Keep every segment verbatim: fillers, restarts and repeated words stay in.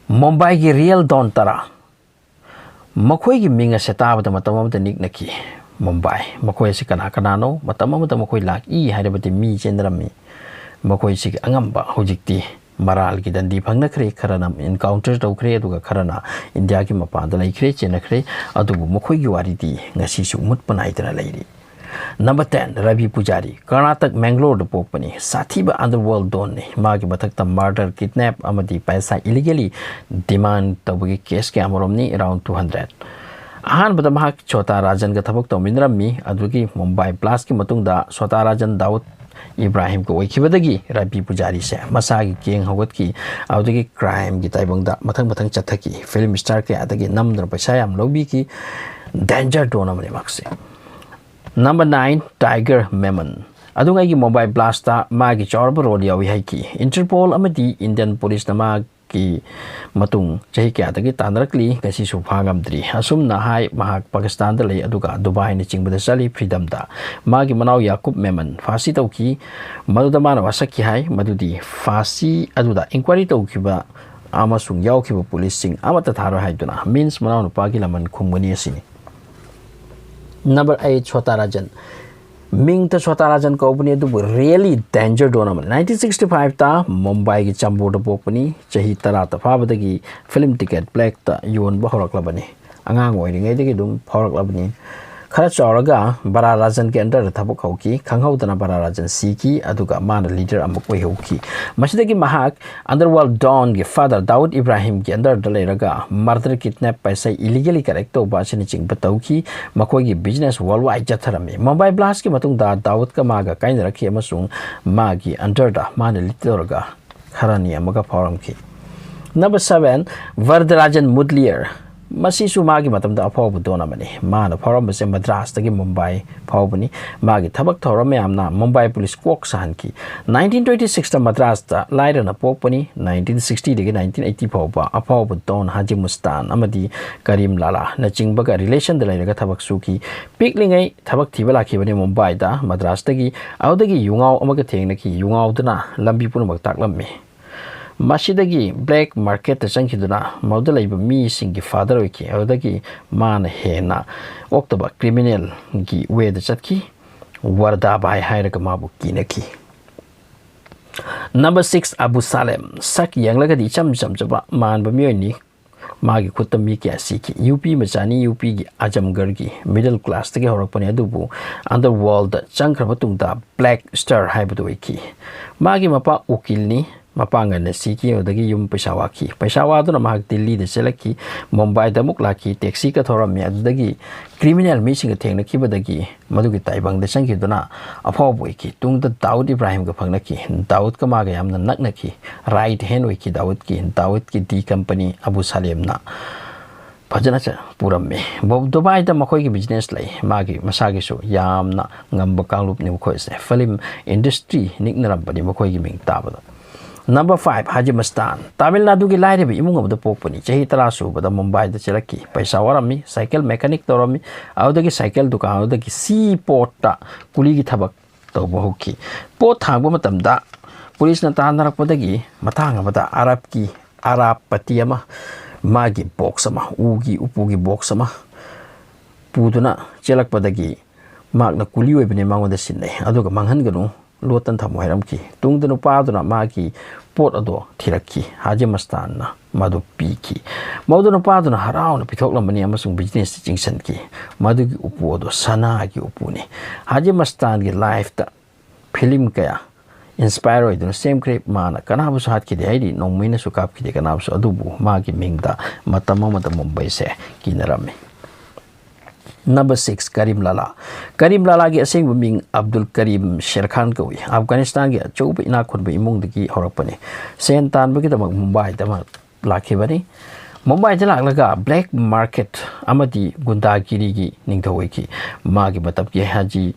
ꯃꯨꯝꯕꯥꯏꯒꯤ real don ꯇꯔꯥ꯫ ꯃꯈꯣꯏꯒꯤ ꯃꯤꯡ ꯑꯁꯦ ꯇꯥꯕꯗ ꯃꯇꯝ ꯑꯃꯗ ꯅꯤꯛꯅꯈꯤ꯫ ꯃꯨꯝꯕꯥꯏ, ꯃꯈꯣꯏ ꯑꯁꯤ ꯀꯅꯥ ꯀꯅꯥꯅꯣ? ꯃꯇꯝ ꯑꯃꯗ ꯃꯈꯣꯏ ꯂꯥꯛꯏ ꯍꯥꯏꯔꯕꯗꯤ ꯃꯤ ꯆꯦꯟꯅꯔꯝꯃꯤ꯫ ꯃꯈꯣꯏꯁꯤꯒꯤ ꯑꯉꯝꯕ ꯍꯧꯖꯤꯛꯇꯤ ꯃꯔꯥꯜꯒꯤ ꯗꯟꯗꯤ ꯐꯪꯅꯈ꯭ꯔꯦ꯫ ꯈꯔꯅ encounter ꯇꯧꯈ꯭ꯔꯦ, ꯑꯗꯨꯒ ꯈꯔꯅ ꯏꯟꯗꯤꯌꯥꯒꯤ ꯃꯄꯥꯟꯗ ꯂꯩꯈ꯭ꯔꯦ, ꯆꯦꯟꯅꯈ꯭ꯔꯦ꯫ ꯑꯗꯨꯕꯨ ꯃꯈꯣꯏꯒꯤ ꯋꯥꯔꯤꯗꯤ ꯉꯁꯤꯁꯨ ꯃꯨꯠꯄ ꯅꯥꯏꯗꯅ ꯂꯩꯔꯤ꯫ Number ten, Ravi ꯄꯨꯖꯥꯔꯤ, Karnataka ꯃꯦꯡꯒꯂꯣꯔꯗ ꯄꯣꯛꯄꯅꯤ꯫ ꯁꯥꯊꯤꯕ underworld donꯅꯤ꯫ ꯃꯥꯒꯤ ꯃꯊꯛꯇ murder, kidnap ꯑꯃꯗꯤ ꯄꯩꯁꯥ illegally demand ꯇꯧꯕꯒꯤ case ꯀꯌꯥ ꯑꯃꯔꯣꯝꯅꯤ, around two hundred꯫ ꯑꯍꯥꯟꯕꯗ ꯃꯍꯥꯛ ꯁꯣꯇꯥ ꯔꯥꯖꯟꯒ ꯊꯕꯛ ꯇꯧꯃꯤꯟꯅꯔꯝꯃꯤ꯫ ꯑꯗꯨꯒꯤ ꯃꯨꯝꯕꯥꯏ blastꯀꯤ ꯃꯇꯨꯡꯗ ꯁꯣꯇꯥ ꯔꯥꯖꯟ ꯗꯥꯎꯗ ꯏꯕ꯭ꯔꯥꯍꯤꯝꯒ ꯑꯣꯏꯈꯤꯕꯗꯒꯤ ꯔꯕꯤ ꯄꯨꯖꯥꯔꯤꯁꯦ ꯃꯁꯥꯒꯤ gang ꯍꯧꯒꯠꯈꯤ꯫ ꯑꯗꯨꯗꯒꯤ crimeꯒꯤ ꯇꯥꯏꯕꯪꯗ ꯃꯊꯪ ꯃꯊꯪ ꯆꯠꯊꯈꯤ꯫ Film star ꯀꯌꯥꯗꯒꯤ ꯅꯝꯗꯨꯅ ꯄꯩꯁꯥ ꯌꯥꯝ ꯂꯧꯕꯤꯈꯤ꯫ Danger don ꯑꯃꯅꯤ ꯃꯍꯥꯛꯁꯦ꯫ Number nine, Tiger Memon꯫ ꯑꯗꯨꯉꯩꯒꯤ Mumbai blastꯇ ꯃꯥꯒꯤ ꯆꯥꯎꯔꯕ role ꯌꯥꯎꯏ ꯍꯥꯏꯈꯤ꯫ Interpol ꯑꯃꯗꯤ Indian policeꯅ ꯃꯥꯒꯤ ꯃꯇꯨꯡ ꯆꯍꯤ ꯀꯌꯥꯗꯒꯤ ꯇꯥꯟꯅꯔꯛꯂꯤ, ꯉꯁꯤꯁꯨ ꯐꯥ ꯉꯝꯗ꯭ꯔꯤ꯫ ꯑꯁꯨꯝꯅ ꯍꯥꯏ, ꯃꯍꯥꯛ ꯄꯥꯀꯤꯁꯇꯥꯟꯗ ꯂꯩ, ꯑꯗꯨꯒ ꯗꯨꯕꯥꯏꯅꯆꯤꯡꯕꯗ ꯆꯠꯂꯤ꯫ Freedomꯗ ꯃꯥꯒꯤ ꯃꯅꯥꯎ ꯌꯥꯀꯨꯕ ꯃꯦꯃꯟ ꯐꯥꯁꯤ ꯇꯧꯈꯤ꯫ ꯃꯗꯨꯗ ꯃꯥꯅ ꯋꯥꯁꯛꯈꯤ ꯍꯥꯏ ꯃꯗꯨꯗꯤ ꯐꯥꯁꯤ ꯑꯗꯨꯗ inquiry ꯇꯧꯈꯤꯕ ꯑꯃꯁꯨꯡ ꯌꯥꯎꯈꯤꯕ policeꯁꯤꯡ ꯑꯃꯠꯇ ꯊꯥꯔꯣꯏ ꯍꯥꯏꯗꯨꯅ, means ꯃꯅꯥꯎꯅꯨꯄꯥꯒꯤ ꯂꯃꯟ ꯈꯨꯝꯒꯅꯤ ꯑꯁꯤꯅꯤ꯫ Number eight, ꯁꯣꯇꯥ ꯔꯥꯖꯟ꯫ ꯃꯤꯡꯇ ꯁꯣꯇꯥ ꯔꯥꯖꯟ ꯀꯧꯕꯅꯤ, ꯑꯗꯨꯕꯨ really danger don ꯑꯃꯅꯤ꯫ Nineteen sixty fiveꯇ ꯃꯨꯝꯕꯥꯏꯒꯤ ꯆꯝꯕꯨꯔꯗ ꯄꯣꯛꯄꯅꯤ꯫ ꯆꯍꯤ ꯇꯔꯥꯇ ꯐꯥꯕꯗꯒꯤ film ticket blackꯇ ꯌꯣꯟꯕ ꯍꯧꯔꯛꯂꯕꯅꯤ꯫ ꯑꯉꯥꯡ ꯑꯣꯏꯔꯤꯉꯩꯗꯒꯤ ꯑꯗꯨꯝ ꯐꯥꯎꯔꯛꯂꯕꯅꯤ꯫ ꯈꯔ ꯆꯥꯎꯔꯒ ꯕꯔꯥ ꯔꯥꯖꯟꯒꯤ underꯗ ꯊꯕꯛ ꯍꯧꯈꯤ꯫ ꯈꯪꯍꯧꯗꯅ ꯕꯔꯥ ꯔꯥꯖꯟ ꯁꯤꯈꯤ, ꯑꯗꯨꯒ ꯃꯥꯅ leader ꯑꯃ ꯑꯣꯏꯍꯧꯈꯤ꯫ ꯃꯁꯤꯗꯒꯤ ꯃꯍꯥꯛ underworld donꯒꯤ father ꯗꯥꯎꯗ ꯏꯕ꯭ꯔꯥꯍꯤꯝꯒꯤ underꯗ ꯂꯩꯔꯒ murder, kidnap, ꯄꯩꯁꯥ illegally collect ꯇꯧꯕ ꯑꯁꯤꯅꯆꯤꯡꯕ ꯇꯧꯈꯤ꯫ ꯃꯈꯣꯏꯒꯤ business worldwide ꯆꯠꯊꯔꯝꯃꯤ꯫ ꯃꯨꯝꯕꯥꯏ blastꯀꯤ ꯃꯇꯨꯡꯗ ꯗꯥꯎꯗꯀ ꯃꯥꯒ ꯀꯥꯏꯅꯔꯛꯈꯤ ꯑꯃꯁꯨꯡ ꯃꯥꯒꯤ underꯗ ꯃꯥꯅ lead ꯇꯧꯔꯒ ꯈꯔ ꯅꯦꯝꯃꯒ ꯐꯥꯎꯔꯝꯈꯤ꯫ Number seven, ꯚꯔꯗꯔꯥꯖꯟ ꯃꯨꯗꯂꯤꯌꯔ꯫ ꯃꯁꯤꯁꯨ ꯃꯥꯒꯤ ꯃꯇꯝꯗ ꯑꯐꯥꯎꯕ don ꯑꯃꯅꯤ꯫ ꯃꯥꯅ ꯐꯥꯎꯔꯝꯕꯁꯦ ꯃꯗ꯭ꯔꯥꯁꯇꯒꯤ ꯃꯨꯝꯕꯥꯏ ꯐꯥꯎꯕꯅꯤ꯫ ꯃꯥꯒꯤ ꯊꯕꯛ ꯊꯧꯔꯝ ꯃꯌꯥꯝꯅ ꯃꯨꯝꯕꯥꯏ police ꯀꯣꯛ ꯁꯥꯍꯟꯈꯤ꯫ Nineteen twenty sixꯇ ꯃꯗ꯭ꯔꯥꯁꯇ ꯂꯥꯏꯔꯅ ꯄꯣꯛꯄꯅꯤ꯫ Nineteen sixtyꯗꯒꯤ nineteen eighty ꯐꯥꯎꯕ ꯑꯐꯥꯎꯕ don ꯍꯥꯖꯤ ꯃꯨꯁꯇꯥꯟ ꯑꯃꯗꯤ ꯀꯔꯤꯝ ꯂꯥꯂꯥꯅꯆꯤꯡꯕꯒ relationꯗ ꯂꯩꯔꯒ ꯊꯕꯛ ꯁꯨꯈꯤ꯫ ꯄꯤꯛꯂꯤꯉꯩ ꯊꯕꯛ ꯊꯤꯕ ꯂꯥꯛꯈꯤꯕꯅꯤ ꯃꯨꯝꯕꯥꯏꯗ, ꯃꯗ꯭ꯔꯥꯁꯇꯒꯤ꯫ ꯑꯗꯨꯗꯒꯤ ꯌꯨꯉꯥꯎ ꯑꯃꯒ ꯊꯦꯡꯅꯈꯤ꯫ ꯌꯨꯉꯥꯎꯗꯨꯅ ꯂꯝꯕꯤ ꯄꯨꯝꯅꯃꯛ ꯇꯥꯛꯂꯝꯃꯤ꯫ ꯃꯁꯤꯗꯒꯤ black marketꯇ ꯆꯪꯈꯤꯗꯨꯅ ꯃꯗꯨꯗ ꯂꯩꯕ ꯃꯤꯁꯤꯡꯒꯤ father ꯑꯣꯏꯈꯤ꯫ ꯑꯗꯨꯗꯒꯤ ꯃꯥꯅ ꯍꯦꯟꯅ ꯑꯣꯛꯇꯕ criminalꯒꯤ wayꯗ ꯆꯠꯈꯤ꯫ ꯋꯔꯗꯥꯕꯥꯏ ꯍꯥꯏꯔꯒ ꯃꯥꯕꯨ ꯀꯤꯅꯈꯤ꯫ Number six, Abu Salem. ꯁꯛ ꯌꯦꯡꯂꯒꯗꯤ ꯏꯆꯝ ꯆꯝꯖꯕ ꯃꯥꯟꯕ ꯃꯤꯑꯣꯏꯅꯤ꯫ ꯃꯥꯒꯤ ꯈꯨꯠꯇ ꯃꯤ ꯀꯌꯥ ꯁꯤꯈꯤ꯫ ꯌꯨ ꯄꯤ ꯃꯆꯥꯅꯤ, ꯌꯨ ꯄꯤꯒꯤ ꯑꯖꯝꯒꯔꯒꯤ middle classꯇꯒꯤ ꯍꯧꯔꯛꯄꯅꯤ, ꯑꯗꯨꯕꯨ underworldꯗ ꯆꯪꯈ꯭ꯔꯕ ꯇꯨꯡꯗ black star ꯍꯥꯏꯕꯗꯨ ꯑꯣꯏꯈꯤ꯫ ꯃꯥꯒꯤ ꯃꯄꯥ ꯎꯀꯤꯜꯅꯤ꯫ ꯃꯄꯥ ꯉꯟꯅ ꯁꯤꯈꯤ, ꯑꯗꯨꯗꯒꯤ ꯌꯨꯝ ꯄꯩꯁꯥ ꯋꯥꯈꯤ꯫ ꯄꯩꯁꯥ ꯋꯥꯗꯨꯅ ꯃꯍꯥꯛ ꯗꯤꯜꯂꯤꯗ ꯆꯦꯜꯂꯛꯈꯤ꯫ ꯃꯨꯝꯕꯥꯏꯗ ꯑꯃꯨꯛ ꯂꯥꯛꯈꯤ꯫ Taxiꯒ ꯊꯧꯔꯝꯃꯤ꯫ ꯑꯗꯨꯗꯒꯤ criminal ꯃꯤꯁꯤꯡꯒ ꯊꯦꯡꯅꯈꯤꯕꯗꯒꯤ ꯃꯗꯨꯒꯤ ꯇꯥꯏꯕꯪꯗ ꯆꯪꯈꯤꯗꯨꯅ ꯑꯐꯥꯎꯕ ꯑꯣꯏꯈꯤ꯫ ꯇꯨꯡꯗ ꯗꯥꯎꯗ ꯏꯕ꯭ꯔꯥꯍꯤꯝꯒ ꯐꯪꯅꯈꯤ꯫ ꯗꯥꯎꯗꯀ ꯃꯥꯒ ꯌꯥꯝꯅ ꯅꯛꯅꯈꯤ꯫ Right hand ꯑꯣꯏꯈꯤ ꯗꯥꯎꯗꯀꯤ꯫ ꯗꯥꯎꯗꯀꯤ D company ꯑꯕꯨ ꯁꯥꯂꯦꯝꯅ ꯐꯖꯅ ꯆ-, ꯄꯨꯔꯝꯃꯤ꯫ ꯕꯣ-, ꯗꯨꯕꯥꯏꯗ ꯃꯈꯣꯏꯒꯤ business ꯂꯩ꯫ ꯃꯥꯒꯤ ꯃꯁꯥꯒꯤꯁꯨ ꯌꯥꯝꯅ ꯉꯝꯕ ꯀꯥꯡꯂꯨꯞꯅꯤ ꯃꯈꯣꯏꯁꯦ꯫ Film industry ꯅꯤꯛꯅꯔꯝꯕꯅꯤ ꯃꯈꯣꯏꯒꯤ ꯃꯤꯡ ꯇꯥꯕꯗ꯫ Number five, ꯍꯥꯖꯤ ꯃꯁꯇꯥꯟ꯫ ꯇꯥꯃꯤꯜ ꯅꯥꯗꯨꯒꯤ ꯂꯥꯏꯔꯕ ꯏꯃꯨꯡ ꯑꯃꯗ ꯄꯣꯛꯄꯅꯤ꯫ ꯆꯍꯤ ꯇꯔꯥ ꯁꯨꯕꯗ ꯃꯨꯝꯕꯥꯏꯗ ꯆꯦꯜꯂꯛꯈꯤ꯫ ꯄꯩꯁꯥ ꯋꯥꯔꯝꯃꯤ꯫ Cycle mechanic ꯇꯧꯔꯝꯃꯤ꯫ ꯑꯗꯨꯗꯒꯤ cycle ꯗꯨꯀꯥꯟ ꯑꯗꯨꯗꯒꯤ seaportꯇ ꯀꯨꯂꯤꯒꯤ ꯊꯕꯛ ꯇꯧꯕ ꯍꯧꯈꯤ꯫ ꯄꯣꯠ ꯊꯥꯡꯕ ꯃꯇꯝꯗ ꯄꯨꯂꯤꯁꯅ ꯇꯥꯟꯅꯔꯛꯄꯗꯒꯤ ꯃꯇꯥꯡ ꯑꯃꯗ ꯑꯔꯕꯀꯤ ꯑꯔꯥꯕꯄꯇꯤ ꯑꯃ, ꯃꯥꯒꯤ box ꯑꯃ, ꯎꯒꯤ ꯎꯄꯨꯒꯤ box ꯑꯃ ꯄꯨꯗꯨꯅ ꯆꯦꯜꯂꯛꯄꯗꯒꯤ ꯃꯍꯥꯛꯅ ꯀꯨꯂꯤ ꯑꯣꯏꯕꯅꯤ ꯃꯉꯣꯟꯗ ꯁꯤꯟꯅꯩ, ꯑꯗꯨꯒ ꯃꯥꯡꯍꯟꯒꯅꯨ, ꯂꯣꯠꯇꯅ ꯊꯝꯃꯨ ꯍꯥꯏꯔꯝꯈꯤ꯫ ꯇꯨꯡꯗ ꯅꯨꯄꯥꯗꯨꯅ ꯃꯥꯒꯤ ꯄꯣꯠ ꯑꯗꯣ ꯊꯤꯔꯛꯈꯤ꯫ ꯍꯥꯖꯤ ꯃꯁꯇꯥꯟꯅ ꯃꯗꯨ ꯄꯤꯈꯤ꯫ ꯃꯗꯨ ꯅꯨꯄꯥꯗꯨꯅ ꯍꯔꯥꯎꯅ ꯄꯤꯊꯣꯛꯂꯝꯕꯅꯤ ꯑꯃꯁꯨꯡ businessꯇ ꯆꯤꯡꯁꯤꯟꯈꯤ꯫ ꯃꯗꯨꯒꯤ ꯎꯄꯨ ꯑꯗꯨ ꯁꯅꯥꯒꯤ ꯎꯄꯨꯅꯤ꯫ ꯍꯥꯖꯤ ꯃꯁꯇꯥꯟꯒꯤ lifeꯇ film ꯀꯌꯥ inspire ꯑꯣꯏꯗꯨꯅ ꯁꯦꯝꯈ꯭ꯔꯦ꯫ ꯃꯥꯅ ꯀꯅꯥꯕꯨꯁꯨ ꯍꯥꯠꯈꯤꯗꯦ ꯍꯥꯏꯔꯤ, ꯅꯣꯡꯃꯩꯅꯁꯨ ꯀꯥꯞꯈꯤꯗꯦ ꯀꯅꯥꯕꯨꯁꯨ, ꯑꯗꯨꯕꯨ ꯃꯥꯒꯤ ꯃꯤꯡꯗ ꯃꯇꯝ ꯑꯃꯗ ꯃꯨꯝꯕꯩꯁꯦ ꯀꯤꯅꯔꯝꯃꯤ꯫ Number six, ꯀꯔꯤꯝ ꯂꯥꯂꯥ꯫ ꯀꯔꯤꯝ ꯂꯥꯂꯥꯒꯤ ꯑꯁꯦꯡꯕ ꯃꯤꯡ ꯑꯕꯗꯨꯜ ꯀꯔꯤꯝ ꯁꯦꯔ ꯈꯥꯟ ꯀꯧꯏ꯫ ꯑꯐꯒꯥꯅꯤꯁꯇꯥꯟꯒꯤ ꯑꯆꯧꯕ ꯏꯅꯥꯛ ꯈꯨꯟꯕ ꯏꯃꯨꯡꯗꯒꯤ ꯍꯧꯔꯛꯄꯅꯤ꯫ ꯁꯦꯟ ꯇꯥꯟꯕꯒꯤꯗꯃꯛ ꯃꯨꯝꯕꯥꯏꯗ ꯑꯃ ꯂꯥꯛꯈꯤꯕꯅꯤ꯫ ꯃꯨꯝꯕꯥꯏꯗ ꯂꯥꯛꯂꯒ black market ꯑꯃꯗꯤ ꯒꯨꯟꯗꯥꯒꯤꯔꯤꯒꯤ ꯅꯤꯡꯊꯧ ꯑꯣꯏꯈꯤ꯫ ꯃꯥꯒꯤ ꯃꯇꯝꯒꯤ ꯍꯥꯖꯤ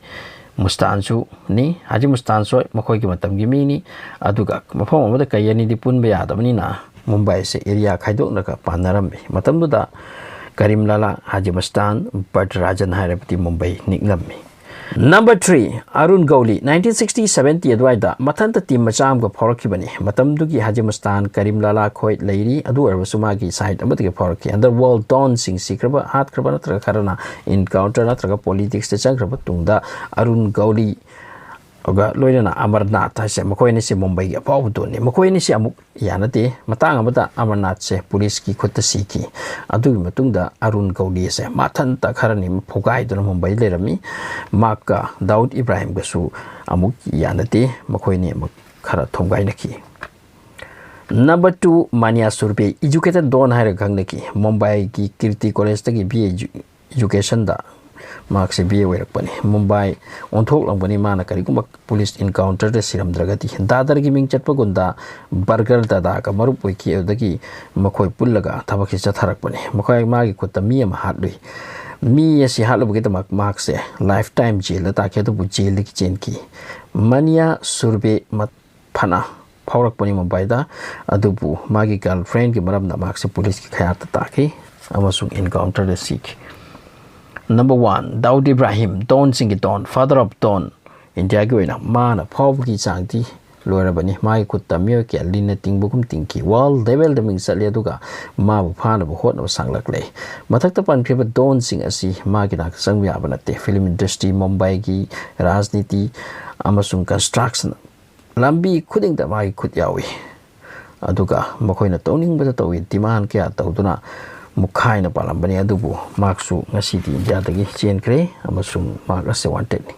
ꯃꯨꯁꯇꯥꯟꯁꯨꯅꯤ꯫ ꯍꯥꯖꯤ ꯃꯨꯁꯇꯥꯟꯁꯨ ꯃꯈꯣꯏꯒꯤ ꯃꯇꯝꯒꯤ ꯃꯤꯅꯤ꯫ ꯑꯗꯨꯒ ꯃꯐꯝ ꯑꯃꯗ ꯀꯩ ꯑꯅꯤꯗꯤ ꯄꯨꯟꯕ ꯌꯥꯗꯕꯅꯤꯅ ꯃꯨꯝꯕꯥꯏꯁꯦ area ꯈꯥꯏꯗꯣꯛꯅꯒ ꯄꯥꯟꯅꯔꯝꯃꯤ꯫ ꯃꯇꯝꯗꯨꯗ ꯀꯔꯤꯝ ꯂꯥꯂꯥ, ꯍꯥꯖꯤ ꯃꯁꯇꯥꯟ, ꯕꯠ ꯔꯥꯖꯟ ꯍꯥꯏꯔꯕꯗꯤ Mumbai ꯅꯤꯛꯂꯝꯃꯤ꯫ Number three, Arun ꯒꯧꯂꯤ꯫ Nineteen sixty seventy ꯑꯗꯨꯋꯥꯏꯗ ꯃꯊꯟꯇ ꯇꯤꯝ ꯃꯆꯥ ꯑꯃꯒ ꯐꯥꯎꯔꯛꯈꯤꯕꯅꯤ꯫ ꯃꯇꯝꯗꯨꯒꯤ ꯍꯥꯖꯤ ꯃꯁꯇꯥꯟ, ꯀꯔꯤꯝ ꯂꯥꯂꯥ ꯈꯣꯏ ꯂꯩꯔꯤ, ꯑꯗꯨ ꯑꯣꯏꯔꯕꯁꯨ ꯃꯥꯒꯤ ꯁꯥꯏꯠ ꯑꯃꯗꯒꯤ ꯐꯥꯎꯔꯛꯈꯤ꯫ Underworld ꯗꯣꯟꯁꯤꯡ ꯁꯤꯈ꯭ꯔꯕ, ꯍꯥꯠꯈ꯭ꯔꯕ ꯅꯠꯇ꯭ꯔꯒ ꯈꯔꯅ ꯏꯟꯀꯥꯎꯟꯇꯔ ꯅꯠꯇ꯭ꯔꯒ ꯄꯣꯂꯤꯇꯤꯛꯁꯇ ꯆꯪꯈ꯭ꯔꯕ ꯇꯨꯡꯗ ꯑꯔꯨꯟ ꯒꯧꯂꯤ ꯑꯗꯨꯒ ꯂꯣꯏꯅꯅ ꯑꯃꯔꯅꯥꯊ ꯍꯥꯏꯁꯦ, ꯃꯈꯣꯏ ꯑꯅꯤꯁꯤ ꯃꯨꯝꯕꯩꯒꯤ ꯑꯐꯥꯎꯕ ꯗꯣꯟꯅꯤ꯫ ꯃꯈꯣꯏ ꯑꯅꯤꯁꯤ ꯑꯃꯨꯛ ꯌꯥꯅꯗꯦ꯫ ꯃꯇꯥꯡ ꯑꯃꯗ ꯑꯃꯔꯅꯥꯊꯁꯦ ꯄꯨꯂꯤꯁꯀꯤ ꯈꯨꯠꯇ ꯁꯤꯈꯤ꯫ ꯑꯗꯨꯒꯤ ꯃꯇꯨꯡꯗ ꯑꯔꯨꯟ ꯒꯧꯂꯤꯁꯦ ꯃꯊꯟꯇ ꯈꯔꯅꯤ ꯐꯨꯒꯥꯏꯗꯨꯅ ꯃꯨꯝꯕꯩ ꯂꯩꯔꯝꯃꯤ꯫ ꯃꯍꯥꯛꯀ ꯗꯥꯎꯗ ꯏꯕ꯭ꯔꯥꯍꯤꯝꯒꯁꯨ ꯑꯃꯨꯛ ꯌꯥꯅꯗꯦ꯫ ꯃꯈꯣꯏꯅꯤ ꯑꯃꯨꯛ ꯈꯔ ꯊꯣꯝꯒꯥꯏꯅꯈꯤ꯫ Number two, ꯃꯅꯤꯌꯥ ꯁꯨꯔꯕꯦ, educated don ꯍꯥꯏꯔꯒ ꯈꯪꯅꯈꯤ꯫ ꯃꯨꯝꯕꯥꯏꯒꯤ ꯀꯤꯔꯇꯤ ꯀꯣꯂꯦꯖꯇꯒꯤ B A ꯏꯖꯨ-, ꯏꯖꯨꯀꯦꯁꯟꯗ ꯃꯍꯥꯛꯁꯦ B A ꯑꯣꯏꯔꯛꯄꯅꯤ꯫ ꯃꯨꯝꯕꯥꯏ ꯑꯣꯟꯊꯣꯛꯂꯝꯒꯅꯤ ꯃꯥꯅ ꯀꯔꯤꯒꯨꯝꯕ ꯄꯨꯂꯤꯁ ꯏꯟꯀꯥꯎꯟꯇꯔꯗ ꯁꯤꯔꯝꯗ꯭ꯔꯒꯗꯤ꯫ ꯗꯥꯗꯔꯒꯤ ꯃꯤꯡ ꯆꯠꯄ ꯒꯨꯟꯗꯥ ꯕꯔꯒꯔ ꯗꯥꯗꯥꯒ ꯃꯔꯨꯞ ꯑꯣꯏꯈꯤ꯫ ꯑꯗꯨꯗꯒꯤ ꯃꯈꯣꯏ ꯄꯨꯜꯂꯒ ꯊꯕꯛꯁꯤ ꯆꯠꯊꯔꯛꯄꯅꯤ꯫ ꯃꯈꯣꯏ, ꯃꯥꯒꯤ ꯈꯨꯠꯇ ꯃꯤ ꯑꯃ ꯍꯥꯠꯂꯨꯏ꯫ ꯃꯤ ꯑꯁꯤ ꯍꯥꯠꯂꯨꯕꯒꯤꯗꯃꯛ ꯃꯍꯥꯛꯁꯦ ꯂꯥꯏꯐ ꯇꯥꯏꯝ ꯖꯦꯜꯗ ꯇꯥꯈꯤ, ꯑꯗꯨꯕꯨ ꯖꯦꯜꯗꯒꯤ ꯆꯦꯟꯈꯤ꯫ ꯃꯅꯤꯌꯥ ꯁꯨꯔꯕꯦ ꯃ-, ꯐꯅ ꯐꯥꯎꯔꯛꯄꯅꯤ ꯃꯨꯝꯕꯥꯏꯗ, ꯑꯗꯨꯕꯨ ꯃꯥꯒꯤ ꯒꯔꯜ ꯐ꯭ꯔꯦꯟꯒꯤ ꯃꯔꯝꯅ ꯃꯍꯥꯛꯁꯦ ꯄꯨꯂꯤꯁꯀꯤ ꯈꯌꯥꯠꯇ ꯇꯥꯈꯤ ꯑꯃꯁꯨꯡ ꯏꯟꯀꯥꯎꯟꯇꯔꯗ ꯁꯤꯈꯤ꯫ Number one, Daud Ibrahim, ꯗꯣꯟꯁꯤꯡꯒꯤ Don, father of don꯫ ꯏꯟꯗꯤꯌꯥꯒꯤ ꯑꯣꯏꯅ ꯃꯥꯅ ꯐꯥꯎꯕꯒꯤ ꯆꯥꯡꯗꯤ ꯂꯣꯏꯔꯕꯅꯤ꯫ ꯃꯥꯒꯤ ꯈꯨꯠꯇ ꯃꯤꯑꯣꯏ ꯀꯌꯥ ꯂꯤꯟꯅ ꯇꯤꯡꯕꯒꯨꯝ ꯇꯤꯡꯈꯤ꯫ ꯋꯥꯔꯜ ꯂꯦꯚꯦꯜꯗ ꯃꯤꯡ ꯆꯠꯂꯤ, ꯑꯗꯨꯒ ꯃꯥꯕꯨ ꯐꯥꯅꯕ ꯍꯣꯠꯅꯕ ꯁꯥꯡꯂꯛꯂꯦ꯫ ꯃꯊꯛꯇ ꯄꯟꯈ꯭ꯔꯤꯕ ꯗꯣꯟꯁꯤꯡ ꯑꯁꯤ ꯃꯥꯒꯤ ꯅꯥꯛꯇ ꯆꯪꯕ ꯌꯥꯕ ꯅꯠꯇꯦ꯫ ꯐꯤꯂꯝ ꯏꯟꯗꯁꯇ꯭ꯔꯤ, ꯃꯨꯝꯕꯥꯏꯒꯤ ꯔꯥꯖꯅꯤꯇꯤ ꯑꯃꯁꯨꯡ ꯀꯟꯁꯇ꯭ꯔꯛꯁꯟ, ꯂꯝꯕꯤ ꯈꯨꯗꯤꯡꯗ ꯃꯥꯒꯤ ꯈꯨꯠ ꯌꯥꯎꯏ꯫ ꯑꯗꯨꯒ ꯃꯈꯣꯏꯅ ꯇꯧꯅꯤꯡꯕꯗ ꯇꯧꯏ, ꯗꯤꯃꯥꯟ ꯀꯌꯥ ꯇꯧꯗꯨꯅ ꯃꯨꯛꯈꯥꯏꯅ ꯄꯥꯜꯂꯝꯕꯅꯤ꯫ ꯑꯗꯨꯕꯨ ꯃꯍꯥꯛꯁꯨ ꯉꯁꯤꯗꯤ ꯏꯟꯗꯤꯌꯥꯗꯒꯤ ꯆꯦꯟꯈ꯭ꯔꯦ ꯑꯃꯁꯨꯡ ꯃꯍꯥꯛ ꯑꯁꯦ ꯋꯥꯟꯇꯦꯠꯅꯤ꯫